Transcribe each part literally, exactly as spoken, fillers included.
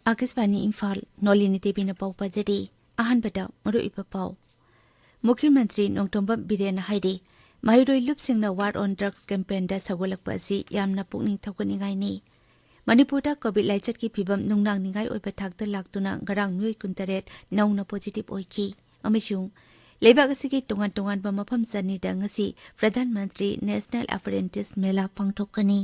ꯑꯥꯀꯥꯁꯕꯥꯅꯤ ꯏꯝꯐꯥꯜ, ꯅꯣꯂꯤꯅꯤ ꯇꯦꯕꯤꯅ ꯄꯥꯎ ꯄꯥꯖꯔꯤ꯫ ꯑꯍꯥꯟꯕꯗ ꯃꯔꯨꯑꯣꯏꯕ ꯄꯥꯎ꯫ ꯃꯨꯈ꯭ꯌ ꯃꯟꯇ꯭ꯔꯤ ꯅꯣꯡꯊꯣꯝꯕꯝ ꯕꯤꯔꯦꯟꯅ ꯍꯥꯏꯔꯤ, ꯃꯍꯩꯔꯣꯏ ꯂꯨꯞꯁꯤꯡꯅ War on Drugs campaignꯗ ꯁꯧꯒꯠꯂꯛꯄ ꯑꯁꯤ ꯌꯥꯝꯅ ꯄꯨꯛꯅꯤꯡ ꯊꯧꯒꯠꯅꯤꯡꯉꯥꯏꯅꯤ꯫ ꯃꯅꯤꯄꯨꯔꯗ ꯀꯣꯚꯤꯗ ꯂꯥꯏꯆꯠꯀꯤ ꯐꯤꯚꯝ ꯅꯨꯡꯅꯥꯡꯅꯤꯡꯉꯥꯏ ꯑꯣꯏꯕ ꯊꯥꯛꯇ ꯂꯥꯛꯇꯨꯅ ꯉꯔꯥꯡ ꯃꯤꯑꯣꯏ ꯀꯨꯟꯇꯔꯦꯠ ꯅꯧꯅ positive ꯑꯣꯏꯈꯤ꯫ ꯑꯃꯁꯨꯡ ꯂꯩꯕꯥꯛ ꯑꯁꯤꯒꯤ ꯇꯣꯉꯥꯟ ꯇꯣꯉꯥꯟꯕ ꯃꯐꯝ ꯆꯅꯤꯗ ꯉꯁꯤ Pradhan Mantri National Apprentice Mela ꯄꯥꯡꯊꯣꯛꯀꯅꯤ꯫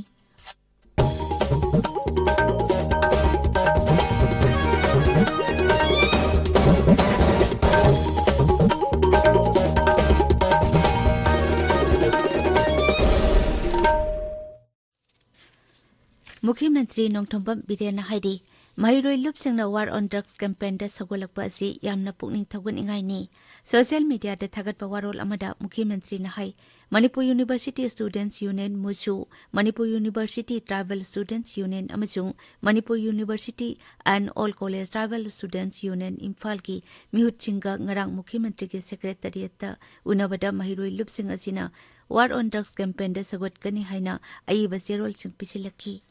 ꯃꯨꯈ꯭ꯌ ꯃꯟꯇ꯭ꯔꯤ ꯅꯣꯡꯊꯣꯝꯕꯝ ꯕꯤꯔꯦꯟꯅ ꯍꯥꯏꯔꯤ, ꯃꯍꯩꯔꯣꯏ ꯂꯨꯞꯁꯤꯡꯅ War on Drugs campaignꯗ ꯁꯧꯒꯠꯂꯛꯄ ꯑꯁꯤ ꯌꯥꯝꯅ ꯄꯨꯛꯅꯤꯡ ꯊꯧꯒꯠꯅꯤꯡꯉꯥꯏꯅꯤ꯫ Social mediaꯗ ꯊꯥꯒꯠꯄ ꯋꯥꯔꯣꯜ ꯑꯃꯗ ꯃꯨꯈ꯭ꯌ ꯃꯟꯇ꯭ꯔꯤꯅ ꯍꯥꯏ, Manipur University Students Union, MUSU, Manipur University Tribal Students Union ꯑꯃꯁꯨꯡ Manipur University and All College Tribal Students Union ꯏꯝꯐꯥꯜꯒꯤ ꯃꯤꯍꯨꯠꯁꯤꯡꯒ ꯉꯔꯥꯡ ꯃꯨꯈ꯭ꯌ ꯃꯟꯇ꯭ꯔꯤꯒꯤ Secretariatꯇ ꯎꯅꯕꯗ ꯃꯍꯩꯔꯣꯏ ꯂꯨꯞꯁꯤꯡ ꯑꯁꯤꯅ War on Drugs campaignꯗ ꯁꯧꯒꯠꯀꯅꯤ ꯍꯥꯏꯅ ꯑꯏꯕ ꯆꯦꯔꯣꯜꯁꯤꯡ ꯄꯤꯁꯤꯜꯂꯛꯈꯤ꯫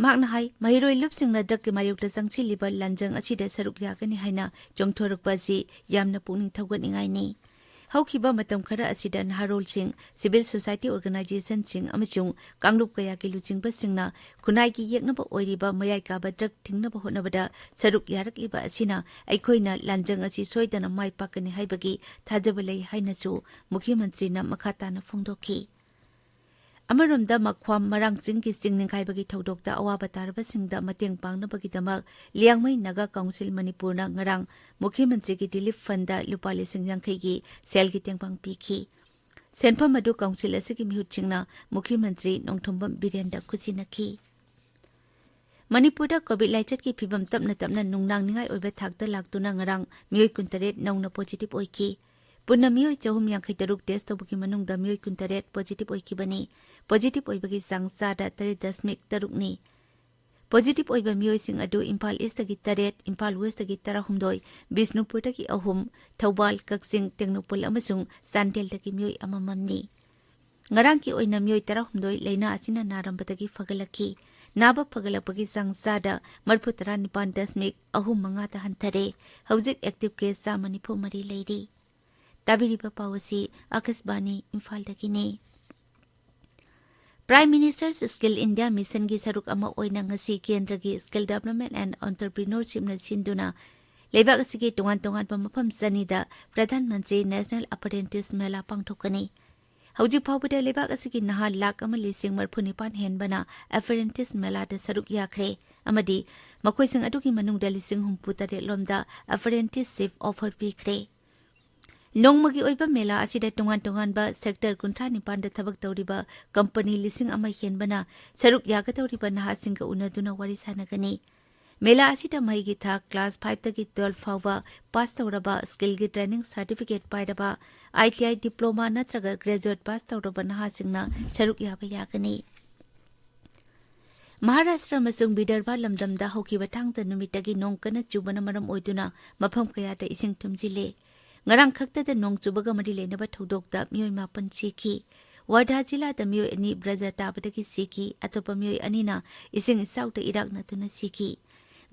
ꯃꯍꯥꯛꯅ ꯍꯥꯏ, ꯃꯍꯩꯔꯣꯏ ꯂꯨꯞꯁꯤꯡꯅ drugꯀꯤ ꯃꯥꯌꯣꯛꯇ ꯆꯪꯁꯤꯜꯂꯤꯕ ꯂꯥꯟꯖꯪ ꯑꯁꯤꯗ ꯁꯔꯨꯛ ꯌꯥꯒꯅꯤ ꯍꯥꯏꯅ ꯆꯣꯡꯊꯣꯔꯛꯄ ꯑꯁꯤ ꯌꯥꯝꯅ ꯄꯨꯛꯅꯤꯡ ꯊꯧꯒꯠꯅꯤꯡꯉꯥꯏꯅꯤ꯫ ꯍꯧꯈꯤꯕ ꯃꯇꯝ ꯈꯔ ꯑꯁꯤꯗ ꯅꯍꯥꯔꯣꯜꯁꯤꯡ, civil society organizationꯁꯤꯡ ꯑꯃꯁꯨꯡ ꯀꯥꯡꯂꯨꯞ ꯀꯌꯥꯒꯤ ꯂꯨꯆꯤꯡꯕꯁꯤꯡꯅ ꯈꯨꯟꯅꯥꯏꯒꯤ ꯌꯦꯛꯅꯕ ꯑꯣꯏꯔꯤꯕ ꯃꯌꯥꯏ ꯀꯥꯕ drug ꯊꯤꯡꯅꯕ ꯍꯣꯠꯅꯕꯗ ꯁꯔꯨꯛ ꯌꯥꯔꯛꯂꯤꯕ ꯑꯁꯤꯅ ꯑꯩꯈꯣꯏꯅ ꯂꯥꯟꯖꯪ ꯑꯁꯤ ꯁꯣꯏꯗꯅ ꯃꯥꯏ ꯄꯥꯛꯀꯅꯤ ꯍꯥꯏꯕꯒꯤ ꯊꯥꯖꯕ ꯂꯩ ꯍꯥꯏꯅꯁꯨ ꯃꯨꯈ꯭ꯌ ꯃꯟꯇ꯭ꯔꯤꯅ ꯃꯈꯥ ꯇꯥꯅ ꯐꯣꯡꯗꯣꯛꯈꯤ꯫ ꯑꯃꯔꯣꯝꯗ ꯃꯈ꯭ꯋꯥꯝ ꯃꯔꯥꯡ ꯆꯤꯡꯒꯤ ꯆꯤꯡ ꯅꯤꯡꯈꯥꯏꯕꯒꯤ ꯊꯧꯗꯣꯛꯇ ꯑꯋꯥꯕ ꯇꯥꯔꯕꯁꯤꯡꯗ ꯃꯇꯦꯡ ꯄꯥꯡꯅꯕꯒꯤꯗꯃꯛ ꯂꯤꯌꯥꯡꯃꯩ ꯅꯥꯒꯥ ꯀꯥꯎꯟꯁꯤꯜ ꯃꯅꯤꯄꯨꯔꯅ ꯉꯔꯥꯡ ꯃꯨꯈ꯭ꯌ ꯃꯟꯇ꯭ꯔꯤꯒꯤ ꯔꯤꯂꯤꯐ ꯐꯟꯗ ꯂꯨꯄꯥ ꯂꯤꯁꯤꯡ ꯌꯥꯡꯈꯩꯒꯤ ꯁꯦꯜꯒꯤ ꯇꯦꯡꯕꯥꯡ ꯄꯤꯈꯤ꯫ ꯁꯦꯟꯐꯝ ꯑꯗꯨ ꯀꯥꯎꯟꯁꯤꯜ ꯑꯁꯤꯒꯤ ꯃꯤꯍꯨꯠꯁꯤꯡꯅ ꯃꯨꯈ꯭ꯌ ꯃꯟꯇ꯭ꯔꯤ ꯅꯣꯡꯊꯣꯝꯕꯝ ꯕꯤꯔꯦꯟꯗ ꯈꯨꯠꯁꯤꯟꯅꯈꯤ꯫ ꯃꯅꯤꯄꯨꯔꯗ ꯀꯣꯚꯤꯗ ꯂꯥꯏꯆꯠꯀꯤ ꯐꯤꯚꯝ ꯇꯞꯅ ꯇꯞꯅ ꯅꯨꯡꯅꯥꯡꯅꯤꯡꯉꯥꯏ ꯑꯣꯏꯕ ꯊꯥꯛꯇ ꯂꯥꯛꯇꯨꯅ ꯉꯔꯥꯡ ꯃꯤꯑꯣꯏ ꯀꯨꯟꯇꯔꯦꯠ ꯅꯧꯅ positive ꯑꯣꯏꯈꯤ꯫ ꯄꯨꯟꯅ ꯃꯤꯑꯣꯏ ꯆꯍꯨꯝ ꯌꯥꯡꯈꯩ ꯇꯔꯨꯛ test ꯇꯧꯕꯒꯤ ꯃꯅꯨꯡꯗ ꯃꯤꯑꯣꯏ ꯀꯨꯟꯇꯔꯦꯠ positive ꯑꯣꯏꯈꯤꯕꯅꯤ꯫ Positive ꯑꯣꯏꯕꯒꯤ ꯆꯥꯡ ꯆꯥꯗ ꯇꯔꯦꯠ ꯗꯁꯃꯤꯛ ꯇꯔꯨꯛꯅꯤ꯫ ꯄꯣꯖꯤꯇꯤꯚ ꯑꯣꯏꯕ ꯃꯤꯑꯣꯏꯁꯤꯡ ꯑꯗꯨ ꯏꯝꯐꯥꯜ ꯏꯁꯇꯒꯤ ꯇꯔꯦꯠ, ꯏꯝꯐꯥꯜ ꯋꯦꯁꯇꯒꯤ ꯇꯔꯥꯍꯨꯝꯗꯣꯏ, ꯕꯤꯁꯅꯨꯄꯨꯔꯗꯒꯤ ꯑꯍꯨꯝ, ꯊꯧꯕꯥꯜ, ꯀꯛꯆꯤꯡ, ꯇꯦꯡꯅꯧꯄꯜ ꯑꯃꯁꯨꯡ ꯆꯥꯟꯗꯦꯜꯗꯒꯤ ꯃꯤꯑꯣꯏ ꯑꯃꯃꯝꯅꯤ꯫ ꯉꯔꯥꯡꯒꯤ ꯑꯣꯏꯅ ꯃꯤꯑꯣꯏ ꯇꯔꯥꯍꯨꯝꯗꯣꯏ ꯂꯥꯏꯅꯥ ꯑꯁꯤꯅ ꯅꯥꯔꯝꯕꯗꯒꯤ ꯐꯒꯠꯂꯛꯈꯤ꯫ ꯅꯥꯕ ꯐꯒꯠꯂꯛꯄꯒꯤ ꯆꯥꯡ ꯆꯥꯗ ꯃꯔꯤꯐꯨꯇꯔꯥ ꯅꯤꯄꯥꯟ ꯗꯁꯃꯤꯛ ꯑꯍꯨꯝ ꯃꯉꯥꯗ ꯍꯟꯊꯔꯦ꯫ ꯍꯧꯖꯤꯛ ꯑꯦꯛꯇꯤꯚ ꯀꯦꯁ ꯆꯥꯝꯃ ꯅꯤꯐꯨ ꯃꯔꯤ ꯂꯩꯔꯤ꯫ ꯇꯥꯕꯤꯔꯤꯕ ꯄꯥꯎ ꯑꯁꯤ ꯑꯥꯀꯥꯁꯕꯥꯅꯤ ꯏꯝꯐꯥꯜꯗꯒꯤꯅꯤ꯫ Prime Minister's Skill India Missionꯒꯤ ꯁꯔꯨꯛ ꯑꯃ ꯑꯣꯏꯅ ꯉꯁꯤ ꯀꯦꯟꯗ꯭ꯔꯒꯤ Skill Development and Entrepreneurshipꯅ ꯁꯤꯟꯗꯨꯅ ꯂꯩꯕꯥꯛ ꯑꯁꯤꯒꯤ ꯇꯣꯉꯥꯟ ꯇꯣꯉꯥꯟꯕ ꯃꯐꯝ ꯆꯅꯤꯗ ꯄ꯭ꯔꯙꯥꯟ ꯃꯟꯇ꯭ꯔꯤ National Apprentice ꯃꯦꯂꯥ ꯄꯥꯡꯊꯣꯛꯀꯅꯤ꯫ ꯍꯧꯖꯤꯛ ꯐꯥꯎꯕꯗ ꯂꯩꯕꯥꯛ ꯑꯁꯤꯒꯤ ꯅꯍꯥ ꯂꯥꯈ ꯑꯃ ꯂꯤꯁꯤꯡ ꯃꯔꯤꯐꯨ ꯅꯤꯄꯥꯟ ꯍꯦꯟꯕꯅ Apprentice ꯃꯦꯂꯥꯗ ꯁꯔꯨꯛ ꯌꯥꯈ꯭ꯔꯦ ꯑꯃꯗꯤ ꯃꯈꯣꯏꯁꯤꯡ ꯑꯗꯨꯒꯤ ꯃꯅꯨꯡꯗ ꯂꯤꯁꯤꯡ ꯍꯨꯝꯐꯨ ꯇꯔꯦꯠ ꯂꯣꯝꯗ Apprentice offer ꯄꯤꯈ꯭ꯔꯦ꯫ ꯅꯣꯡꯃꯒꯤ ꯑꯣꯏꯕ ꯃꯦꯂꯥ ꯑꯁꯤꯗ ꯇꯣꯉꯥꯟ ꯇꯣꯉꯥꯟꯕ ꯁꯦꯛꯇꯔ ꯀꯨꯟꯊ꯭ꯔꯥ ꯅꯤꯄꯥꯟꯗ ꯊꯕꯛ ꯇꯧꯔꯤꯕ ꯀꯝꯄꯅꯤ ꯂꯤꯁꯤꯡ ꯑꯃ ꯍꯦꯟꯕꯅ ꯁꯔꯨꯛ ꯌꯥꯒꯗꯧꯔꯤꯕ ꯅꯍꯥꯁꯤꯡꯒ ꯎꯅꯗꯨꯅ ꯋꯥꯔꯤ ꯁꯥꯟꯅꯒꯅꯤ꯫ ꯃꯦꯂꯥ ꯑꯁꯤꯗ ꯃꯍꯩꯒꯤ ꯊꯥꯛ ꯀ꯭ꯂꯥꯁ ꯐꯥꯏꯚꯇꯒꯤ ꯇꯨꯋꯦꯜꯐ ꯐꯥꯎꯕ ꯄꯥꯁ ꯇꯧꯔꯕ, ꯁ꯭ꯀꯤꯜꯒꯤ ꯇ꯭ꯔꯦꯅꯤꯡ ꯁꯥꯔꯇꯤꯐꯤꯀꯦꯠ ꯄꯥꯏꯔꯕ, ꯑꯥꯏ ꯇꯤ ꯑꯥꯏ ꯗꯤꯄ꯭ꯂꯣꯃꯥ ꯅꯠꯇ꯭ꯔꯒ ꯒ꯭ꯔꯦꯖꯨꯑꯦꯠ ꯄꯥꯁ ꯇꯧꯔꯕ ꯅꯍꯥꯁꯤꯡꯅ ꯁꯔꯨꯛ ꯌꯥꯕ ꯌꯥꯒꯅꯤ꯫ ꯃꯍꯥꯔꯥꯁꯇ꯭ꯔ ꯑꯃꯁꯨꯡ ꯕꯤꯗꯔꯚꯥ ꯂꯝꯗꯝꯗ ꯍꯧꯈꯤꯕ ꯊꯥꯡꯖ ꯅꯨꯃꯤꯠꯇꯒꯤ ꯅꯣꯡ ꯀꯟꯅ ꯆꯨꯕꯅ ꯃꯔꯝ ꯑꯣꯏꯗꯨꯅ ꯃꯐꯝ ꯀꯌꯥꯗ ꯏꯁꯤꯡ ꯊꯨꯝꯖꯤꯜꯂꯦ꯫ ꯉꯔꯥꯡ ꯈꯛꯇꯗ ꯅꯣꯡ ꯆꯨꯕꯒ ꯃꯔꯤ ꯂꯩꯅꯕ ꯊꯧꯗꯣꯛꯇ ꯃꯤꯑꯣꯏ ꯃꯥꯄꯟ ꯁꯤꯈꯤ꯫ ꯋꯥꯔꯙꯥ ꯖꯤꯂꯥꯗ ꯃꯤꯑꯣꯏ ꯑꯅꯤ ꯕ꯭ꯔꯖ ꯇꯥꯕꯗꯒꯤ ꯁꯤꯈꯤ, ꯑꯇꯣꯞꯄ ꯃꯤꯑꯣꯏ ꯑꯅꯤꯅ ꯏꯁꯤꯡ ꯏꯆꯥꯎꯗ ꯏꯔꯥꯛꯅꯗꯨꯅ ꯁꯤꯈꯤ꯫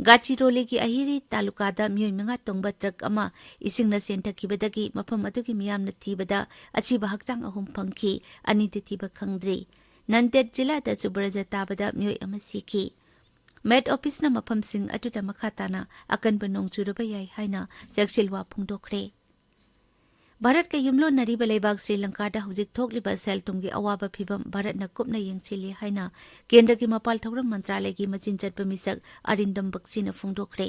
ꯒꯥꯆꯤꯔꯣꯂꯤꯒꯤ ꯑꯍꯤꯔꯤ ꯇꯥꯂꯨꯀꯥꯗ ꯃꯤꯑꯣꯏ ꯃꯉꯥ ꯇꯣꯡꯕ ꯇ꯭ꯔꯛ ꯑꯃ ꯏꯁꯤꯡꯅ ꯆꯦꯟꯊꯈꯤꯕꯗꯒꯤ ꯃꯐꯝ ꯑꯗꯨꯒꯤ ꯃꯤꯌꯥꯝꯅ ꯊꯤꯕꯗ ꯑꯁꯤꯕ ꯍꯛꯆꯥꯡ ꯑꯍꯨꯝ ꯐꯪꯈꯤ, ꯑꯅꯤꯗꯤ ꯊꯤꯕ ꯈꯪꯗ꯭ꯔꯤ꯫ ꯅꯟꯗꯦꯗ ꯖꯤꯂꯥꯗꯁꯨ ꯕ꯭ꯔꯖ ꯇꯥꯕꯗ ꯃꯤꯑꯣꯏ ꯑꯃ ꯁꯤꯈꯤ꯫ ꯃꯦꯠ ꯑꯣꯐꯤꯁꯅ ꯃꯐꯝꯁꯤꯡ ꯑꯗꯨꯗ ꯃꯈꯥ ꯇꯥꯅ ꯑꯀꯟꯕ ꯅꯣꯡ ꯆꯨꯔꯕ ꯌꯥꯏ ꯍꯥꯏꯅ ꯆꯦꯛꯁꯤꯜꯋꯥ ꯐꯣꯡꯗꯣꯛꯈ꯭ꯔꯦ꯫ ꯚꯥꯔꯠꯀ ꯌꯨꯝꯂꯣꯟꯅꯔꯤꯕ ꯂꯩꯕꯥꯛ ꯁ꯭ꯔꯤ ꯂꯪꯀꯥꯗ ꯍꯧꯖꯤꯛ ꯊꯣꯛꯂꯤꯕ ꯁꯦꯜ ꯊꯨꯝꯒꯤ ꯑꯋꯥꯕ ꯐꯤꯚꯝ ꯚꯥꯔꯠꯅ ꯀꯨꯞꯅ ꯌꯦꯡꯁꯤꯜꯂꯤ ꯍꯥꯏꯅ ꯀꯦꯟꯗ꯭ꯔꯒꯤ ꯃꯄꯥꯜ ꯊꯧꯔꯝ ꯃꯟꯇ꯭ꯔꯥꯂꯌꯒꯤ ꯃꯆꯤꯟ ꯆꯠꯄ ꯃꯤꯁꯛ ꯑꯔꯤꯟꯗꯝ ꯕꯛꯁꯤꯅ ꯐꯣꯡꯗꯣꯛꯈ꯭ꯔꯦ꯫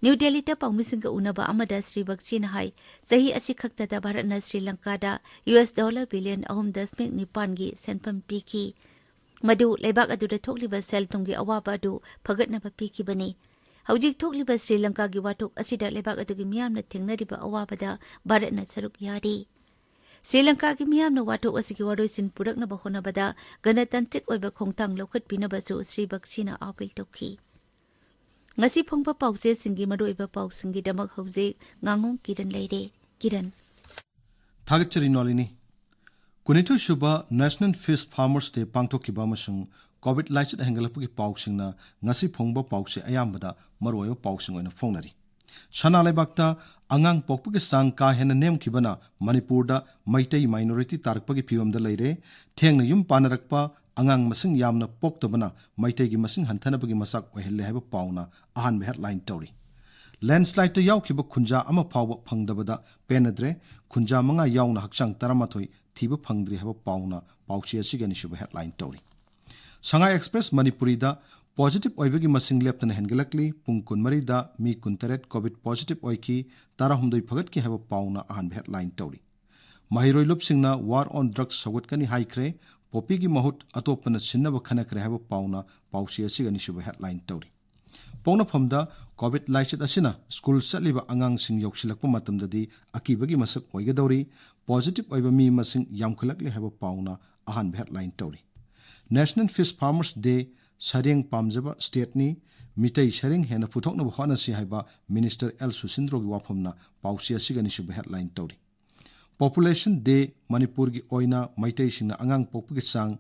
ꯅ꯭ꯌꯨ ꯗꯦꯜꯂꯤꯗ ꯄꯥꯎꯃꯤꯁꯤꯡꯒ ꯎꯅꯕ ꯑꯃꯗ ꯁ꯭ꯔꯤ ꯕꯛꯁꯤꯅ ꯍꯥꯏ, ꯆꯍꯤ ꯑꯁꯤ ꯈꯛꯇꯗ ꯚꯥꯔꯠꯅ ꯁ꯭ꯔꯤ ꯂꯪꯀꯥꯗ ꯌꯨ ꯑꯦꯁ ꯗꯣꯂꯔ ꯕꯤꯂꯤꯌꯟ ꯑꯍꯨꯝ ꯗꯁꯃꯤꯛ ꯅꯤꯄꯥꯟꯒꯤ ꯁꯦꯟꯐꯝ ꯄꯤꯈꯤ꯫ ꯃꯗꯨ ꯂꯩꯕꯥꯛ ꯑꯗꯨꯗ ꯊꯣꯛꯂꯤꯕ ꯁꯦꯜ ꯊꯨꯝꯒꯤ ꯑꯋꯥꯕ ꯑꯗꯨ ꯐꯒꯠꯅꯕ ꯄꯤꯈꯤꯕꯅꯤ꯫ ꯍꯧꯖꯤꯛ ꯊꯣꯛꯂꯤꯕ ꯁ꯭ꯔꯤ ꯂꯪꯀꯥꯒꯤ ꯋꯥꯊꯣꯛ ꯑꯁꯤꯗ ꯂꯩꯕꯥꯛ ꯑꯗꯨꯒꯤ ꯃꯤꯌꯥꯝꯅ ꯊꯦꯡꯅꯔꯤꯕ ꯑꯋꯥꯕꯗ ꯚꯥꯔꯠꯅ ꯁꯔꯨꯛ ꯌꯥꯔꯤ꯫ ꯁ꯭ꯔꯤ ꯂꯪꯀꯥꯒꯤ ꯃꯤꯌꯥꯝꯅ ꯋꯥꯊꯣꯛ ꯑꯁꯤꯒꯤ ꯋꯥꯔꯣꯏꯁꯤꯟ ꯄꯨꯔꯛꯅꯕ ꯍꯣꯠꯅꯕꯗ ꯒꯅꯇꯟꯇ꯭ꯔꯤꯛ ꯑꯣꯏꯕ ꯈꯣꯡꯊꯥꯡ ꯂꯧꯈꯠꯄꯤꯅꯕꯁꯨ ꯁ꯭ꯔꯤ ꯕꯛꯁꯤꯅ ꯑꯥꯄꯤꯜ ꯇꯧꯈꯤ꯫ ꯉꯁꯤ ꯐꯣꯡꯕ ꯄꯥꯎꯆꯦꯁꯤꯡꯒꯤ ꯃꯔꯨꯑꯣꯏꯕ ꯄꯥꯎꯁꯤꯡꯒꯤꯗꯃꯛ ꯍꯧꯖꯤꯛ ꯉꯥꯉꯣꯝ ꯀꯤꯔꯟ ꯂꯩꯔꯦ꯫ ꯀꯤꯔꯟ꯫ ꯊꯥꯒꯠꯆꯔꯤ ꯅꯣꯂꯤꯅꯤ꯫ ꯀꯨꯟꯅꯤꯊꯣꯏ ꯁꯨꯕ National Fish Farmers Day ꯄꯥꯡꯊꯣꯛꯈꯤꯕ ꯑꯃꯁꯨꯡ COVID ꯂꯥꯏꯆꯠ ꯍꯦꯟꯒꯠꯂꯛꯄꯒꯤ ꯄꯥꯎꯁꯤꯡꯅ ꯉꯁꯤ ꯐꯣꯡꯕ ꯄꯥꯎꯆꯦ ꯑꯌꯥꯝꯕꯗ ꯃꯔꯨꯑꯣꯏꯕ ꯄꯥꯎꯁꯤꯡ ꯑꯣꯏꯅ ꯐꯣꯡꯅꯔꯤ꯫ ꯁꯅꯥ ꯂꯩꯕꯥꯛꯇ ꯑꯉꯥꯡ ꯄꯣꯛꯄꯒꯤ ꯆꯥꯡ ꯀꯥ ꯍꯦꯟꯅ ꯅꯦꯝꯈꯤꯕꯅ ꯃꯅꯤꯄꯨꯔꯗ ꯃꯩꯇꯩ minority ꯇꯥꯔꯛꯄꯒꯤ ꯐꯤꯕꯝꯗ ꯂꯩꯔꯦ꯫ ꯊꯦꯡꯅ ꯌꯨꯝ ꯄꯥꯟꯅꯔꯛꯄ, ꯑꯉꯥꯡ ꯃꯁꯤꯡ ꯌꯥꯝꯅ ꯄꯣꯛꯇꯕꯅ ꯃꯩꯇꯩꯒꯤ ꯃꯁꯤꯡ ꯍꯟꯊꯅꯕꯒꯤ ꯃꯆꯥꯛ ꯑꯣꯏꯍꯜꯂꯦ ꯍꯥꯏꯕ ꯄꯥꯎꯅ ꯑꯍꯥꯟꯕ headline ꯇꯧꯔꯤ꯫ Landslide ꯇ ꯌꯥꯎꯈꯤꯕ ꯈꯨꯟꯖꯥ ꯑꯃ ꯐꯥꯎꯕ ꯐꯪꯗꯕꯗ ꯄꯦꯟꯅꯗ꯭ꯔꯦ꯫ ꯈꯨꯟꯖꯥ ꯃꯉꯥ ꯌꯥꯎꯅ ꯍꯛꯆꯥꯡ ꯇꯔꯥꯃꯥꯊꯣꯏ ꯊꯤꯕ ꯐꯪꯗ꯭ꯔꯤ ꯍꯥꯏꯕ ꯄꯥꯎꯅ ꯄꯥꯎꯆꯦ ꯑꯁꯤꯒꯤ ꯑꯅꯤꯁꯨꯕ headline ꯇꯧꯔꯤ꯫ ꯁꯉꯥꯏ ꯑꯦꯛꯁꯄ꯭ꯔꯦꯁ ꯃꯅꯤꯄꯨꯔꯤꯗ positive ꯑꯣꯏꯕꯒꯤ ꯃꯁꯤꯡ ꯂꯦꯞꯇꯅ ꯍꯦꯟꯒꯠꯂꯛꯂꯤ꯫ ꯄꯨꯡ ꯀꯨꯟꯃꯔꯤꯗ ꯃꯤ ꯀꯨꯟꯇꯔꯦꯠ COVID positive ꯑꯣꯏꯈꯤ, ꯇꯔꯥꯍꯨꯝꯗꯣꯏ ꯐꯒꯠꯈꯤ ꯍꯥꯏꯕ ꯄꯥꯎꯅ ꯑꯍꯥꯟꯕ headline ꯇꯧꯔꯤ꯫ ꯃꯍꯩꯔꯣꯏ ꯂꯨꯞꯁꯤꯡꯅ War on Drugs ꯁꯧꯒꯠꯀꯅꯤ ꯍꯥꯏꯈ꯭ꯔꯦ꯫ ꯄꯣꯄꯤꯒꯤ ꯃꯍꯨꯠ ꯑꯇꯣꯞꯄꯅ ꯁꯤꯟꯅꯕ ꯈꯟꯅꯈ꯭ꯔꯦ ꯍꯥꯏꯕ ꯄꯥꯎꯅ ꯄꯥꯎꯆꯦ ꯑꯁꯤꯒꯤ ꯑꯅꯤꯁꯨꯕ headline ꯇꯧꯔꯤ꯫ ꯄꯣꯛꯅꯐꯝꯗ COVID ꯂꯥꯏꯆꯠ ꯑꯁꯤꯅ ꯁ꯭ꯀꯨꯜ ꯆꯠꯂꯤꯕ ꯑꯉꯥꯡꯁꯤꯡ ꯌꯧꯁꯤꯜꯂꯛꯄ ꯃꯇꯝꯗꯗꯤ ꯑꯀꯤꯕꯒꯤ ꯃꯁꯛ ꯑꯣꯏꯒꯗꯧꯔꯤ꯫ Positive ꯑꯣꯏꯕ ꯃꯤ ꯃꯁꯤꯡ ꯌꯥꯝꯈꯠꯂꯛꯂꯤ ꯍꯥꯏꯕ ꯄꯥꯎꯅ ꯑꯍꯥꯟꯕ headline ꯇꯧꯔꯤ꯫ National Fish Farmers Day, ꯁꯔꯦꯡ ꯄꯥꯝꯖꯕ state ꯅꯤ, ꯃꯤꯇꯩ ꯁꯔꯦꯡ ꯍꯦꯟꯅ ꯄꯨꯊꯣꯛꯅꯕ ꯍꯣꯠꯅꯁꯤ ꯍꯥꯏꯕ Minister ꯑꯦꯜ ꯁꯨꯁꯤꯟꯗ꯭ꯔꯣꯒꯤ ꯋꯥꯐꯝꯅ ꯄꯥꯎꯆꯦ ꯑꯁꯤꯒꯤ ꯑꯅꯤꯁꯨꯕ headline ꯇꯧꯔꯤ꯫ Population Day, ꯃꯅꯤꯄꯨꯔꯒꯤ ꯑꯣꯏꯅ ꯃꯩꯇꯩꯁꯤꯡꯅ ꯑꯉꯥꯡ ꯄꯣꯛꯄꯒꯤ ꯆꯥꯡ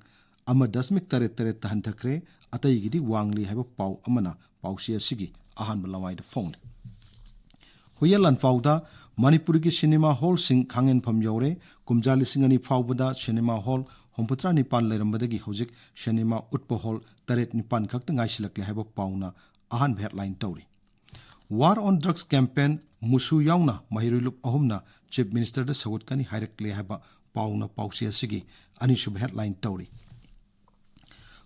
ꯑꯃ ꯗꯁꯃꯤꯛ ꯇꯔꯦꯠ ꯇꯔꯦꯠꯇ ꯍꯟꯊꯈ꯭ꯔꯦ, ꯑꯇꯩꯒꯤꯗꯤ ꯋꯥꯡꯂꯤ ꯍꯥꯏꯕ ꯄꯥꯎ ꯑꯃꯅ ꯄꯥꯎꯆꯦ ꯑꯁꯤꯒꯤ ꯑꯍꯥꯟꯕ ꯂꯃꯥꯏꯗ ꯐꯣꯡꯂꯤ꯫ ꯍꯨꯏꯌꯦꯟ ꯂꯥꯟꯐꯥꯎꯗ ꯃꯅꯤꯄꯨꯔꯒꯤ cinema hall ꯁꯤꯡ ꯈꯥꯡꯍꯦꯟꯐꯝ ꯌꯧꯔꯦ꯫ ꯀꯨꯝꯖꯥ ꯂꯤꯁꯤꯡ ꯑꯅꯤ ꯐꯥꯎꯕꯗ cinema hall ꯍꯨꯝꯐꯨꯇꯔꯥ ꯅꯤꯄꯥꯟ ꯂꯩꯔꯝꯕꯗꯒꯤ ꯍꯧꯖꯤꯛ cinema ꯎꯠꯄ hall ꯇꯔꯦꯠ ꯅꯤꯄꯥꯟ ꯈꯛꯇ ꯉꯥꯏꯁꯤꯜꯂꯛꯂꯦ ꯍꯥꯏꯕ ꯄꯥꯎꯅ ꯑꯍꯥꯟꯕ headline ꯇꯧꯔꯤ꯫ War on Drugs campaign, ꯃꯨꯁꯨ ꯌꯥꯎꯅ ꯃꯍꯩꯔꯣꯏ ꯂꯨꯞ ꯑꯍꯨꯝꯅ Chief Minister ꯗ ꯁꯧꯒꯠꯀꯅꯤ ꯍꯥꯏꯔꯛꯂꯦ ꯍꯥꯏꯕ ꯄꯥꯎꯅ ꯄꯥꯎꯆꯦ ꯑꯁꯤꯒꯤ ꯑꯅꯤꯁꯨꯕ headline ꯇꯧꯔꯤ꯫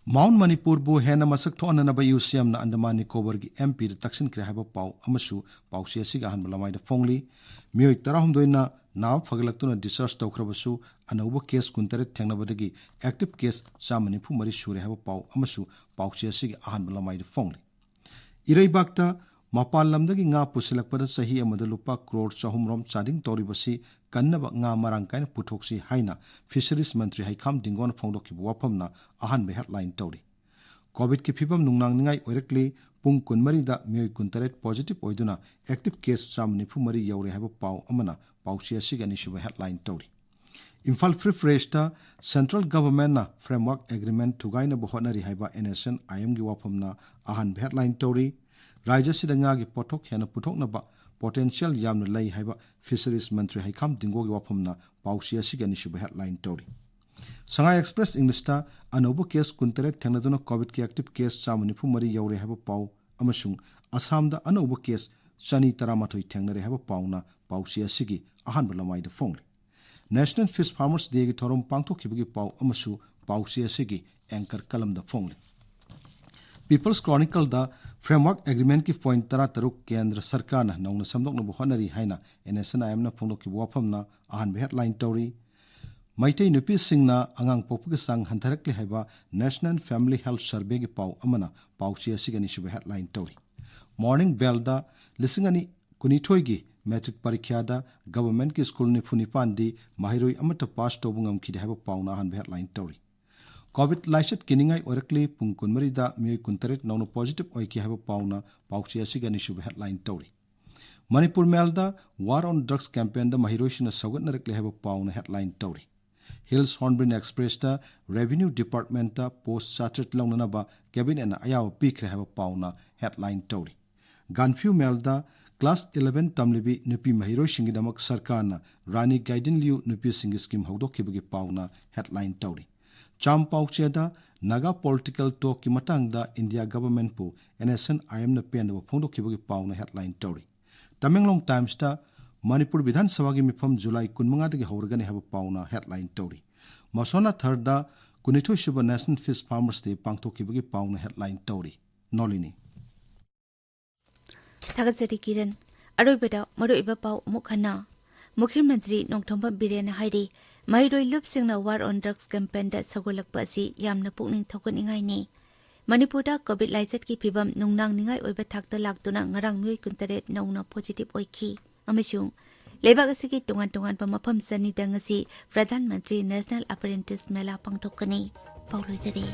Mount ꯃꯅꯤꯄꯨꯔꯕꯨ ꯍꯦꯟꯅ ꯃꯁꯛ ꯊꯣꯛꯍꯟꯅꯅꯕ UCM ꯅ ꯑꯟꯗꯃꯥꯟ ꯅꯤꯀꯣꯕꯔꯒꯤ MP ꯗ ꯇꯛꯁꯤꯟꯈ꯭ꯔꯦ ꯍꯥꯏꯕ ꯄꯥꯎ ꯑꯃꯁꯨ ꯄꯥꯎꯆꯦ ꯑꯁꯤꯒꯤ ꯑꯍꯥꯟꯕ ꯂꯃꯥꯏꯗ ꯐꯣꯡꯂꯤ꯫ ꯃꯤꯑꯣꯏ ꯇꯔꯥꯍꯨꯝꯗꯣꯏꯅ ꯅꯥꯕ ꯐꯒꯠꯂꯛꯇꯨꯅ discharge ꯇꯧꯈ꯭ꯔꯕꯁꯨ, ꯑꯅꯧꯕ case ꯀꯨꯟꯇꯔꯦꯠ ꯊꯦꯡꯅꯕꯗꯒꯤ active case ꯆꯥꯝꯃ ꯅꯤꯐꯨ ꯃꯔꯤ ꯁꯨꯔꯦ ꯍꯥꯏꯕ ꯄꯥꯎ ꯑꯃꯁꯨ ꯄꯥꯎꯆꯦ ꯑꯁꯤꯒꯤ ꯑꯍꯥꯟꯕ ꯂꯃꯥꯏꯗ ꯐꯣꯡꯂꯤ꯫ ꯏꯔꯩꯕꯥꯛꯇ ꯃꯄꯥꯟ ꯂꯝꯗꯒꯤ ꯉꯥ ꯄꯨꯁꯤꯜꯂꯛꯄꯗ ꯆꯍꯤ ꯑꯃꯗ ꯂꯨꯄꯥ ꯀ꯭ꯔꯣꯔ ꯆꯍꯨꯝ ꯔꯣꯝ ꯆꯥꯗꯤꯡ ꯇꯧꯔꯤꯕꯁꯤ ꯀꯟꯅꯕ ꯉꯥ ꯃꯔꯥꯡ ꯀꯥꯏꯅ ꯄꯨꯊꯣꯛꯁꯤ ꯍꯥꯏꯅ ꯐꯤꯁꯔꯤꯁ ꯃꯟꯇ꯭ꯔꯤ ꯍꯩꯈꯥꯝ ꯗꯤꯡꯒꯣꯅ ꯐꯣꯡꯗꯣꯛꯈꯤꯕ ꯋꯥꯐꯝꯅ ꯑꯍꯥꯟꯕ ꯍꯦꯗꯂꯥꯏꯟ ꯇꯧꯔꯤ꯫ ꯀꯣꯚꯤꯗꯀꯤ ꯐꯤꯕꯝ ꯅꯨꯡꯅꯥꯡꯅꯤꯡꯉꯥꯏ ꯑꯣꯏꯔꯛꯂꯤ꯫ ꯄꯨꯡ ꯀꯨꯟꯃꯔꯤꯗ ꯃꯤꯑꯣꯏ ꯀꯨꯟꯇꯔꯦꯠ ꯄꯣꯖꯤꯇꯤꯚ ꯑꯣꯏꯗꯨꯅ ꯑꯦꯛꯇꯤꯚ ꯀꯦꯁ ꯆꯥꯝꯃ ꯅꯤꯐꯨ ꯃꯔꯤ ꯌꯧꯔꯦ ꯍꯥꯏꯕ ꯄꯥꯎ ꯑꯃꯅ ꯄꯥꯎꯆꯦ ꯑꯁꯤꯒꯤ ꯑꯅꯤꯁꯨꯕ ꯍꯦꯗꯂꯥꯏꯟ ꯇꯧꯔꯤ꯫ ꯏꯝꯐꯥꯜ ꯐ꯭ꯔꯤ ꯄ꯭ꯔꯦꯁꯇ ꯁꯦꯟꯇ꯭ꯔꯦꯜ ꯒꯚꯔꯟꯃꯦꯟꯠꯅ ꯐ꯭ꯔꯦꯝꯋꯥꯔꯛ ꯑꯦꯒ꯭ꯔꯤꯃꯦꯟꯠ ꯊꯨꯒꯥꯏꯅꯕ ꯍꯣꯠꯅꯔꯤ ꯍꯥꯏꯕ ꯑꯦꯟ ꯑꯦꯁ ꯑꯦꯟ ꯑꯥꯏ ꯑꯦꯝꯒꯤ ꯋꯥꯐꯝꯅ ꯑꯍꯥꯟꯕ ꯍꯦꯗꯂꯥꯏꯟ ꯇꯧꯔꯤ꯫ ꯔꯥꯖ꯭ꯌ ꯑꯁꯤꯗ ꯉꯥꯒꯤ ꯄꯣꯠꯊꯣꯛ ꯍꯦꯟꯅ ꯄꯨꯊꯣꯛꯅꯕ ꯄꯣꯇꯦꯟꯁꯤꯌꯦꯜ ꯌꯥꯝꯅ ꯂꯩ ꯍꯥꯏꯕ ꯐꯤꯁꯔꯤꯁ ꯃꯟꯇ꯭ꯔꯤ ꯍꯩꯈꯥꯝ ꯗꯤꯡꯒꯣꯒꯤ ꯋꯥꯐꯝꯅ ꯄꯥꯎꯆꯦ ꯑꯁꯤꯒꯤ ꯑꯅꯤꯁꯨꯕ ꯍꯦꯗꯂꯥꯏꯟ ꯇꯧꯔꯤ꯫ ꯁꯉꯥꯏ ꯑꯦꯛꯁꯄ꯭ꯔꯦꯁ ꯏꯪꯂꯤꯁꯇ ꯑꯅꯧꯕ ꯀꯦꯁ ꯀꯨꯟꯇꯔꯦꯠ ꯊꯦꯡꯅꯗꯨꯅ ꯀꯣꯚꯤꯗꯀꯤ ꯑꯦꯛꯇꯤꯚ ꯀꯦꯁ ꯆꯥꯝꯃ ꯅꯤꯐꯨ ꯃꯔꯤ ꯌꯧꯔꯦ ꯍꯥꯏꯕ ꯄꯥꯎ ꯑꯃꯁꯨꯡ ꯑꯁꯥꯝꯗ ꯑꯅꯧꯕ ꯀꯦꯁ ꯆꯅꯤ ꯇꯔꯥꯃꯥꯊꯣꯏ ꯊꯦꯡꯅꯔꯦ ꯍꯥꯏꯕ ꯄꯥꯎꯅ ꯄꯥꯎꯆꯦ ꯑꯁꯤꯒꯤ ꯑꯍꯥꯟꯕ ꯂꯃꯥꯏꯗ ꯐꯣꯡꯂꯤ꯫ ꯅꯦꯁꯅꯦꯜ ꯐꯤꯁ ꯐꯥꯔꯃꯔꯁ ꯗꯦꯒꯤ ꯊꯧꯔꯝ ꯄꯥꯡꯊꯣꯛꯈꯤꯕꯒꯤ ꯄꯥꯎ ꯑꯃꯁꯨ ꯄꯥꯎꯆꯦ ꯑꯁꯤꯒꯤ ꯑꯦꯡꯀꯔ ꯀꯂꯝꯗ ꯐꯣꯡꯂꯤ꯫ ꯄꯤꯄꯜꯁ ꯀ꯭ꯔꯣꯅꯤꯀꯜꯗ ꯐ꯭ꯔꯦꯝꯋꯥꯔꯛ ꯑꯦꯒ꯭ꯔꯤꯃꯦꯟꯠꯀꯤ ꯄꯣꯏꯟꯠ ꯇꯔꯥꯇꯔꯨꯛ ꯀꯦꯟꯗ꯭ꯔ ꯁꯔꯀꯥꯔꯅ ꯅꯧꯅ ꯁꯦꯝꯗꯣꯛꯅꯕ ꯍꯣꯠꯅꯔꯤ ꯍꯥꯏꯅ ꯑꯦꯟ ꯑꯦꯁ ꯑꯦꯟ ꯑꯥꯏ ꯑꯦꯝꯅ ꯐꯣꯡꯗꯣꯛꯈꯤꯕ ꯋꯥꯐꯝꯅ ꯑꯍꯥꯟꯕ ꯍꯦꯗꯂꯥꯏꯟ ꯇꯧꯔꯤ꯫ ꯃꯩꯇꯩ ꯅꯨꯄꯤꯁꯤꯡꯅ ꯑꯉꯥꯡ ꯄꯣꯛꯄꯒꯤ ꯆꯥꯡ ꯍꯟꯊꯔꯛꯂꯦ ꯍꯥꯏꯕ ꯅꯦꯁꯅꯦꯜ ꯐꯦꯃꯤꯂꯤ ꯍꯦꯜꯊ ꯁꯔꯚꯦꯒꯤ ꯄꯥꯎ ꯑꯃꯅ ꯄꯥꯎꯆꯦ ꯑꯁꯤꯒꯤ ꯑꯅꯤꯁꯨꯕ ꯍꯦꯗꯂꯥꯏꯟ ꯇꯧꯔꯤ꯫ ꯃꯣꯔꯅꯤꯡ ꯕꯦꯜꯗ ꯂꯤꯁꯤꯡ ꯑꯅꯤ ꯀꯨꯟꯅꯤꯊꯣꯏꯒꯤ ꯃꯦꯇ꯭ꯔꯤꯛ ꯄꯔꯤꯈ꯭ꯌꯥꯗ ꯒꯚꯔꯟꯃꯦꯟꯠꯀꯤ ꯁ꯭ꯀꯨꯜ ꯅꯤꯐꯨ ꯅꯤꯄꯥꯟꯗꯤ ꯃꯍꯩꯔꯣꯏ ꯑꯃꯠꯇ ꯄꯥꯁ ꯇꯧꯕ ꯉꯝꯈꯤꯗꯦ ꯍꯥꯏꯕ ꯄꯥꯎꯅ ꯑꯍꯥꯟꯕ ꯍꯦꯗꯂꯥꯏꯟ ꯇꯧꯔꯤ꯫ ꯀꯣꯚꯤꯗ ꯂꯥꯏꯆꯠ ꯀꯤꯅꯤꯡꯉꯥꯏ ꯑꯣꯏꯔꯛꯂꯤ꯫ ꯄꯨꯡ ꯀꯨꯟꯃꯔꯤꯗ ꯃꯤꯑꯣꯏ ꯀꯨꯟꯇꯔꯦꯠ ꯅꯧꯅ ꯄꯣꯖꯤꯇꯤꯚ ꯑꯣꯏꯈꯤ ꯍꯥꯏꯕ ꯄꯥꯎꯅ ꯄꯥꯎꯆꯦ ꯑꯁꯤꯒꯤ ꯑꯅꯤꯁꯨꯕ ꯍꯦꯗꯂꯥꯏꯟ ꯇꯧꯔꯤ꯫ ꯃꯅꯤꯄꯨꯔ ꯃꯦꯜꯗ ꯋꯥꯔ ꯑꯣꯟ ꯗ꯭ꯔꯒꯁ ꯀꯦꯝꯄꯦꯟꯗ ꯃꯍꯩꯔꯣꯏꯁꯤꯡꯅ ꯁꯧꯒꯠꯅꯔꯛꯂꯦ ꯍꯥꯏꯕ ꯄꯥꯎꯅ ꯍꯦꯗꯂꯥꯏꯟ ꯇꯧꯔꯤ꯫ ꯍꯤꯜꯁ ꯍꯣꯔꯟꯕꯤꯜ ꯑꯦꯛꯁꯄ꯭ꯔꯦꯁꯇ ꯔꯦꯚꯤꯅ꯭ꯌꯨ ꯗꯤꯄꯥꯔꯠꯃꯦꯟꯠꯇ ꯄꯣꯁ ꯆꯥꯇ꯭ꯔꯦꯠ ꯂꯧꯅꯅꯕ ꯀꯦꯕꯤꯅꯦꯠꯅ ꯑꯌꯥꯕ ꯄꯤꯈ꯭ꯔꯦ ꯍꯥꯏꯕ ꯄꯥꯎꯅ ꯍꯦꯗꯂꯥꯏꯟ ꯇꯧꯔꯤ꯫ ꯒꯥꯟꯐ꯭ꯌꯨ ꯃꯦꯜꯗ ꯀ꯭ꯂꯥꯁ ꯏꯂꯦꯚꯦꯟ ꯇꯝꯂꯤꯕꯤ ꯅꯨꯄꯤ ꯃꯍꯩꯔꯣꯏꯁꯤꯡꯒꯤꯗꯃꯛ ꯁꯔꯀꯥꯔꯅ ꯔꯥꯅꯤ ꯒꯥꯏꯗꯤꯟꯂꯤꯌꯨ ꯅꯨꯄꯤꯁꯤꯡꯒꯤ ꯁ꯭ꯀꯤꯝ ꯍꯧꯗꯣꯛꯈꯤꯕꯒꯤ ꯄꯥꯎꯅ ꯍꯦꯗꯂꯥꯏꯟ ꯇꯧꯔꯤ꯫ ꯆꯥꯝ ꯄꯥꯎꯆꯦꯗ ꯅꯥꯒꯥ ꯄꯣꯂꯤꯇꯤꯀꯦꯜ ꯇꯣꯛꯀꯤ ꯃꯇꯥꯡꯗ ꯏꯟꯗꯤꯌꯥ ꯒꯚꯔꯟꯃꯦꯟꯠꯄꯨ ꯑꯦꯟ ꯑꯦꯁ ꯑꯦꯟ ꯑꯥꯏ ꯑꯦꯝꯅ ꯄꯦꯟꯗꯕ ꯐꯣꯡꯗꯣꯛꯈꯤꯕꯒꯤ ꯄꯥꯎꯅ ꯍꯦꯗꯂꯥꯏꯟ ꯇꯧꯔꯤ꯫ ꯇꯃꯦꯡꯂꯣꯡ ꯇꯥꯏꯝꯁꯇ ꯃꯅꯤꯄꯨꯔ ꯕꯤꯙꯥꯟ ꯁꯚꯥꯒꯤ ꯃꯤꯐꯝ ꯖꯨꯂꯥꯏ ꯀꯨꯟꯃꯉꯥꯗꯒꯤ ꯍꯧꯔꯒꯅꯤ ꯍꯥꯏꯕ ꯄꯥꯎꯅ ꯍꯦꯗꯂꯥꯏꯟ ꯇꯧꯔꯤ꯫ ꯃꯁꯣꯅꯥꯊꯔꯗ ꯀꯨꯟꯅꯤꯊꯣꯏꯁꯨꯕ ꯅꯦꯁꯅꯦꯜ ꯐꯤꯁ ꯐꯥꯔꯃꯔꯁ ꯗꯦ ꯄꯥꯡꯊꯣꯛꯈꯤꯕꯒꯤ ꯄꯥꯎꯅ ꯍꯦꯗꯂꯥꯏꯟ ꯇꯧꯔꯤ꯫ ꯅꯣꯂꯤꯅꯤ꯫ ꯊꯥꯒꯠꯆꯔꯤ ꯀꯤꯔꯟ꯫ ꯑꯔꯣꯏꯕꯗ ꯃꯔꯨꯑꯣꯏꯕ ꯄꯥꯎ ꯑꯃꯨꯛ ꯍꯟꯅ꯫ ꯃꯨꯈ꯭ꯌ ꯃꯟꯇ꯭ꯔꯤ ꯅꯣꯡꯊꯣꯝꯕꯝ ꯕꯤꯔꯦꯟꯅ ꯍꯥꯏꯔꯤ, ꯃꯍꯩꯔꯣꯏ ꯂꯨꯞꯁꯤꯡꯅ ꯋꯥꯔ ꯑꯣꯟ ꯗ꯭ꯔꯒꯁ ꯀꯦꯝꯄꯦꯟꯗ ꯁꯧꯒꯠꯂꯛꯄ ꯑꯁꯤ ꯌꯥꯝꯅ ꯄꯨꯛꯅꯤꯡ ꯊꯧꯒꯠꯅꯤꯡꯉꯥꯏꯅꯤ꯫ ꯃꯅꯤꯄꯨꯔꯗ ꯀꯣꯚꯤꯗ ꯂꯥꯏꯆꯠꯀꯤ ꯐꯤꯚꯝ ꯅꯨꯡꯅꯥꯡꯅꯤꯡꯉꯥꯏ ꯑꯣꯏꯕ ꯊꯥꯛꯇ ꯂꯥꯛꯇꯨꯅ ꯉꯔꯥꯡ ꯃꯤꯑꯣꯏ ꯀꯨꯟꯇꯔꯦꯠ ꯅꯧꯅ ꯄꯣꯖꯤꯇꯤꯚ ꯑꯣꯏꯈꯤ ꯑꯃꯁꯨꯡ ꯂꯩꯕꯥꯛ ꯑꯁꯤꯒꯤ ꯇꯣꯉꯥꯟ ꯇꯣꯉꯥꯟꯕ ꯃꯐꯝ ꯆꯅꯤꯗ ꯉꯁꯤ ꯄ꯭ꯔꯙꯥꯟ ꯃꯟꯇ꯭ꯔꯤ ꯅꯦꯁꯅꯦꯜ ꯑꯦꯄ꯭ꯔꯦꯟꯇꯤꯁ ꯃꯦꯂꯥ ꯄꯥꯡꯊꯣꯛꯀꯅꯤ꯫ ꯄꯥꯎ ꯂꯣꯏꯖꯔꯦ꯫